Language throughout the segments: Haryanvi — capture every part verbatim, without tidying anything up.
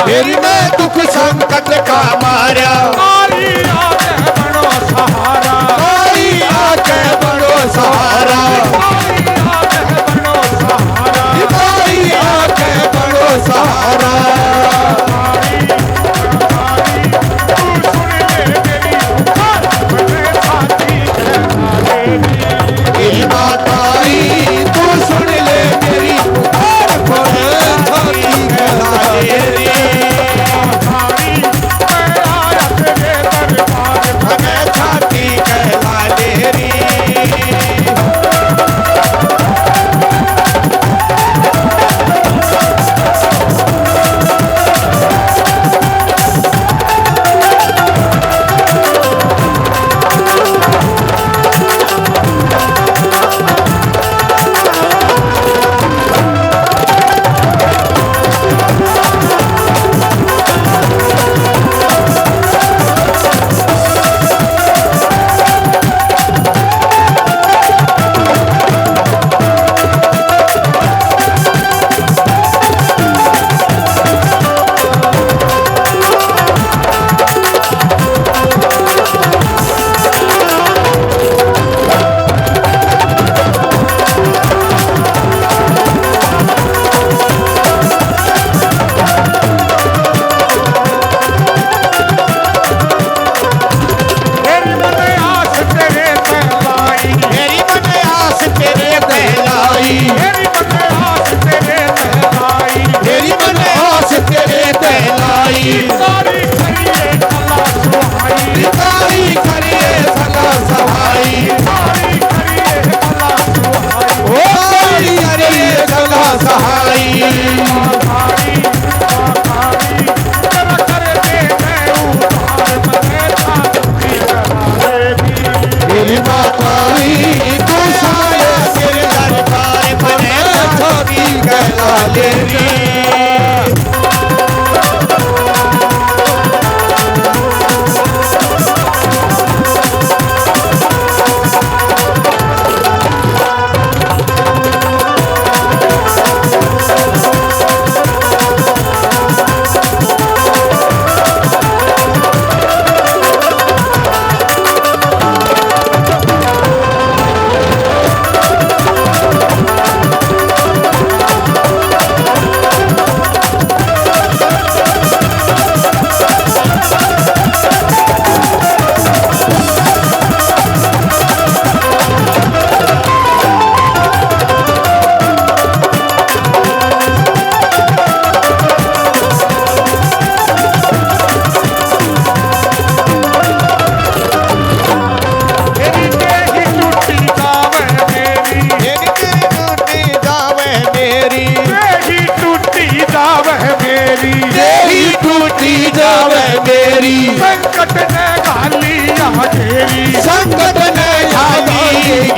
तेरी मैं दुख संकट का मारा। आई आके बनो सहारा। आई आके बनो सहारा। आई आके बनो सहारा। आई आके बनो सहारा। तू सुन ले मेरी पुकार, मैं छाती ए मातारी, तू सुन ले मेरी पुकार, बड़े छाती कहला तेरी। मैं आया तेरे दरबार, बड़े छाती कहला तेरी। मेरी मने आस तेरे ते लाई। मेरी मने आस तेरे ते लाई। मेरी मने आस तेरे ते लाई। मेरी मने आस तेरे ते लाई। तारी करिए भला सुहाई। तारी करिए भला सुहाई। तारी करिए भला सुहाई। ओ तारी करिए भला सुहाई। तारी, तारी, तेरा कर दे मैं उधार, मने छाती कहला तेरी। मेरी मातारी, तू सुन ले मेरे दरबार, मने छाती कहला तेरी। मेरी देही टूटी जावे मेरी। मेरी देही टूटी जावे मेरी। देही टूटी जावे मेरी। देही टूटी जावे मेरी। संकट ने घाली या घेरी। संकट ने घाली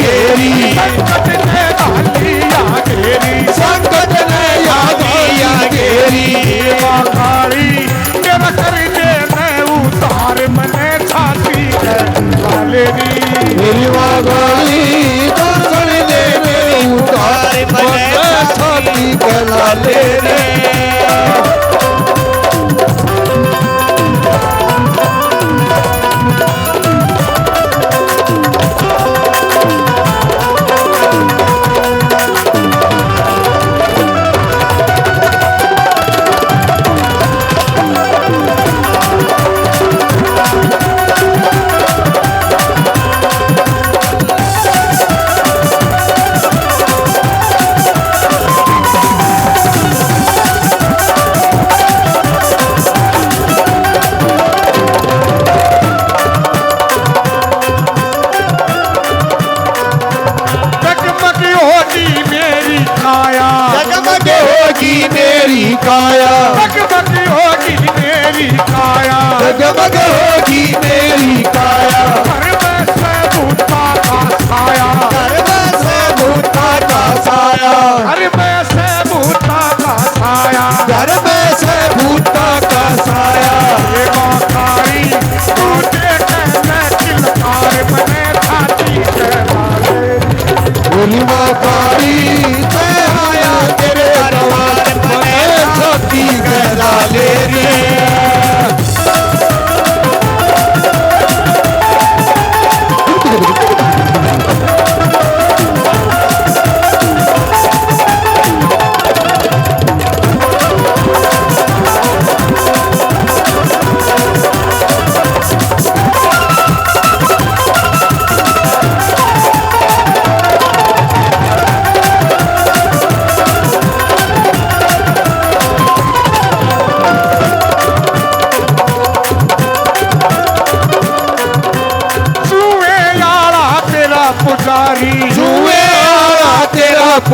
घेरी। संकट ने घाली या घेरी। संकट ने घाली या घेरी। मातारी, मेरा कर दे मैं उधार, मने छाती कहला तेरी। मेरी मातारी, तू सुन ले मेरी पुकार, मने छाती कहला तेरी।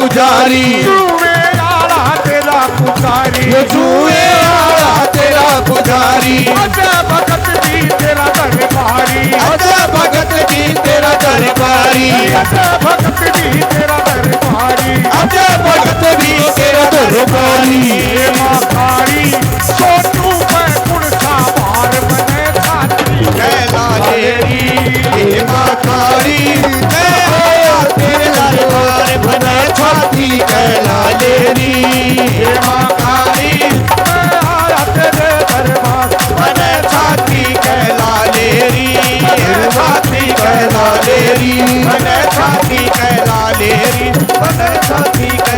पुजारी। जुए आला तेरा पुजारी। ये जुए आला तेरा पुजारी। अजय भगत भी तेरा दरबारी। अजय भगत भी तेरा दरबारी। अजय भगत भी तेरा दरबारी। अजय भगत भी तेरा दरबारी। हे माँ काली, सोचूं मैं कुण सा भार मने छाती कै ला ले री। हे माँ काली, मैं आया तेरे दरबार मने छाती कै ला ले री। हे माँ काली, मैं आया तेरे दरबार मने छाती कै ला ले री। छाती कै ला ले री, मने छाती कै ला ले री, मने छाती कै